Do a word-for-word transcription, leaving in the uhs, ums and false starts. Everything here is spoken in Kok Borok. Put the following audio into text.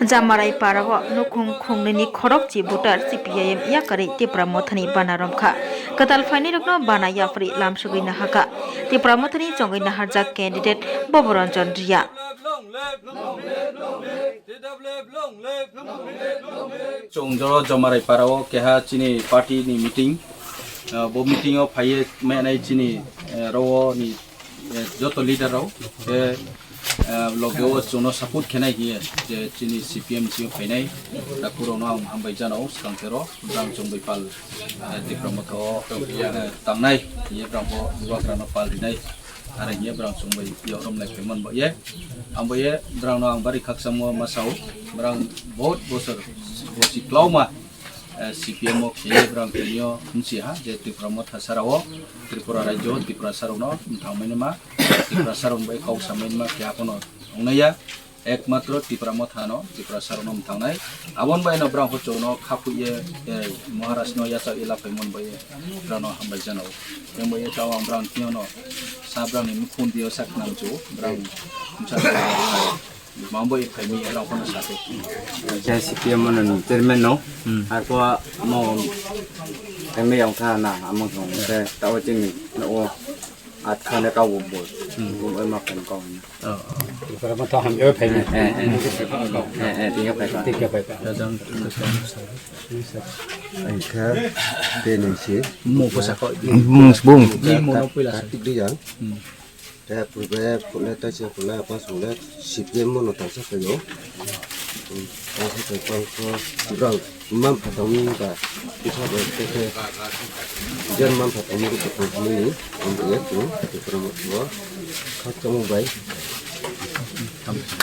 Jamarai parao nukhung khungnwini khorokchi voter C P I M yakarwi Tipra Mothani bana romkha. Kwtal phainairokno bana yapharwi lamsogwi nahakha. Tipra Mothani chongwi naharjak candidate Boboranjan Riya. Chwng joro Jamarai parao keha chini party ni meeting. Ah, bo meeting o phaiye menai chini, eh, rao ni, eh, joto leader rao, eh, eh, loge o chwngno support khenai hiye je chini C P M sio phainai, takhurokno ang hambai jano swkang khe ro, brang chwng bai pal, eh, Tipra Motha o, eh, tangnai, hiye brang bo bubagrano pal rinai, are hiye brang chwng bai yorom lai phaimani bo ye, ang bo ye brang no ang bari khakchangmo ma sao, brang bahut bosor bosi klauma, eh, C P M o khiye brang tini o wngsi ha je Tipra Motha sara o, Tripura rajyo, Tripura sarokno mthangmani ma, Tripura sarok bai kok samani ma khe apono wngnai ya, ekmatro Tipra Motha no Tripura sarokno mthangnai. Aboni bai no brang hochok no khapui ye, eh, Maharaj no yachak ila phaimani bai brang no hambai jana o. Yang bai tao ang brang tini o no sa brang ni mukhun dio sak nang chu brang msa Mambo i phaimi rang kono sate. Jai C P M no chairman no. Hmm. Arko mo phaimi yang tha na amang thong. Te tawo chini no o at khane ka wo bo. Hmm. Bo ma phan ko. Oh, oh. Para ma ta ham yo phaimi. Eh, eh, eh. Eh, eh, tiga phaika. Tiga phaika. Dadang. Ai kha, teni si. Mo posa ko. Bung, bung. Ni mo no puila. Tik di yang. Hmm. Te purbe pule taisa pule apa sule sipye mono tangsa kayo. Tangsa kai pangso brang mam phatang ni ba kisa ba kese jan mam phatang ni ko pangso ni. Ambiye tu te pura mo tu khak kamu bai.